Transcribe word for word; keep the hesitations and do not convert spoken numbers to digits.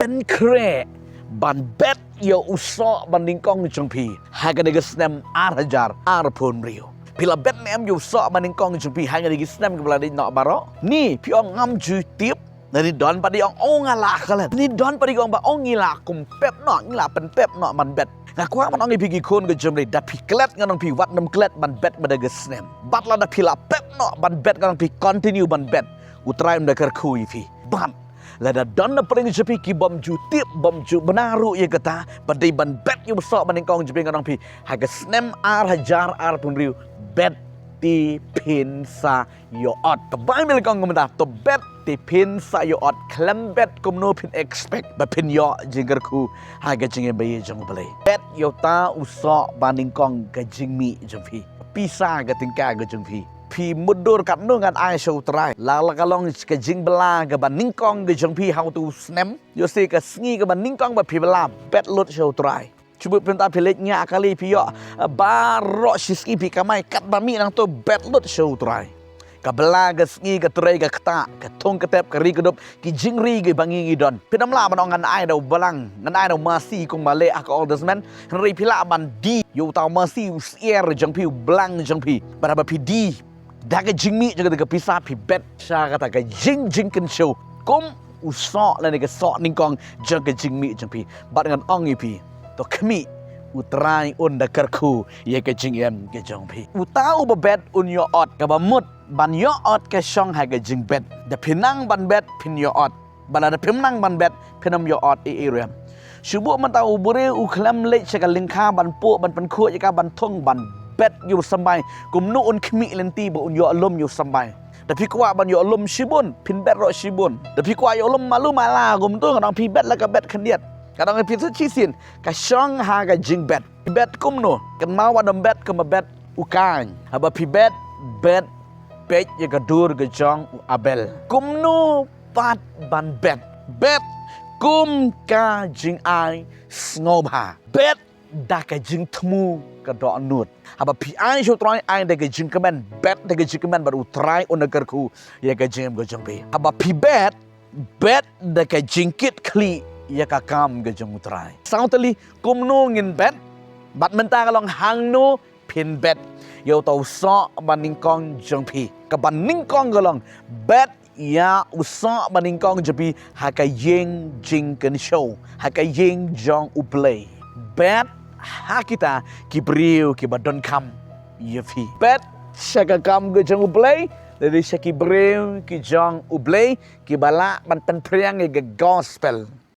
pynkhreh ban bet ïa u soh ba nyngkong jong phi ha kane ka snem ar hajar arphew hynriew. Phi la bet ne em ïa u soh ba nyngkong jong phi ha kane ka snem kaba la dei noh baroh? Ni phi ong ngam ju tip. Nani don pat i ong, oh, nga lah klet. Nani don pat i ong ba, oh, ngi lah kum pep noh, ngi lah pynpep noh ban bet. Nga kwah ban ong ïa phi ki khun ka jong U Blei, da phi klet ngan ong phi wat nym klet ban bet mynta ka snem. Bad lada phi lah pep noh ban bet ngan ong phi continue ban bet. U Trai un da kyrkhu ïa phi. Bad lada don na pdeng jong phi ki bym ju tip, bym ju bna ruh ïa kata ba dei ban bet ïa u soh ba nyngkong jong phi, ngan ong phi, ha ka snem ar hajar arphew hynriew, bet te phin sa ïoh ot. Ka Baibl ka ong kumta, to bet te phin sa ïoh ot, khlem bet kumno phin expect ba phin ïoh jingkyrkhu ha ka jingim ba ïeit jong U Blei. Bet ïa uta u soh ba nyngkong ka jingmih jong phi. Pisa ka tyngka ka jong phi. Phi mutdur katno ngan ai sha U Trai. La la ka long ka jingbylla kaba nyngkong ka jong phi ha utu u snem. Ïoh se ka sngi kaba nyngkong ba phi bylla, bet lut sha U Trai. Shu bud pynta phi leit ñiah kali phi ïoh, eh, baroh shi sngi phi kamai katba mih nangto, bet lut sha U Trai. Ka bylla, ka sngi, ka trei, ka ktah, ka thung ka tep, ka ri ka dup, ki jingri kiba ngi ngi don. Phin ym lah ban ong ngan ai da u balang, ngan ai da u masi kumba leh ha ka Old Testament. Hynrei phi lah ban die ïa uta u masi, u syiar jong phi, u balang jong phi. Bad haba phi die da ka jingmih jong kata ka pisa, phi bet sha kata ka jing jingkynshew kum u soh lane ka soh nyngkong jong ka jingmih jong phi. Bad ngan ong ïa phi, to khmih, U Trai un da kyrkhu ïa ka jingim ka jong phi. Uta uba bet un ïoh ot, kaba mut ban ïoh ot ka shong ha ka jingbet. Da phi nang ban bet phin ïoh ot. Bad lada phim nang ban bet phin ym ïoh ot ei ei ruh em. Shu bud mynta u briew u khlem leit sha ka lyngkha ban puh ban pynkhuid ïa ka, ban thung ban bet ïa u symbai kumno un khmih lynti ba un ïoh lum ïa u symbai. Da phi kwah ban ïoh lum shibun, phin bet ruh shibun. Da phi kwah ïoh lum malu mala kumto, ngan ong phi bet la ka bet khyndiat. Ngan ong phi sa shisien, ka shong ha ka jingbet. Phi bet kumno? Kynmaw wat nym bet kumba bet u Kain. Haba phi bet, bet peit ïa ka dur ka jong u Abel. Kumno pat ban bet? Bet kum ka jingai sngewbha. Bet da ka jingthmu ka dohnud. Haba phi ai sha U Trai, ai da ka jingkmen, bet da ka jingkmen bad U Trai un da kyrkhu ïa ka jingim ka jong phi. Haba phi bet, bet da ka jingkitkhlieh ïa ka kam ka jong U Trai. Saw tylli, kumno ngin bet? Bad mynta ka long hangno phin bet ïa uta u soh ba nyngkong jong phi. Kaba nyngkong ka long, bet ïa u soh ba nyngkong jong phi ha ka ïing jingkynshew, ha ka ïing jong U Blei. Bet ha kita ki briew kiba donkam ïa phi. Bet sha ka kam ka jong U Blei, lane sha ki briew ki jong U Blei kiba lah ban pynphriang ïa ka gospel.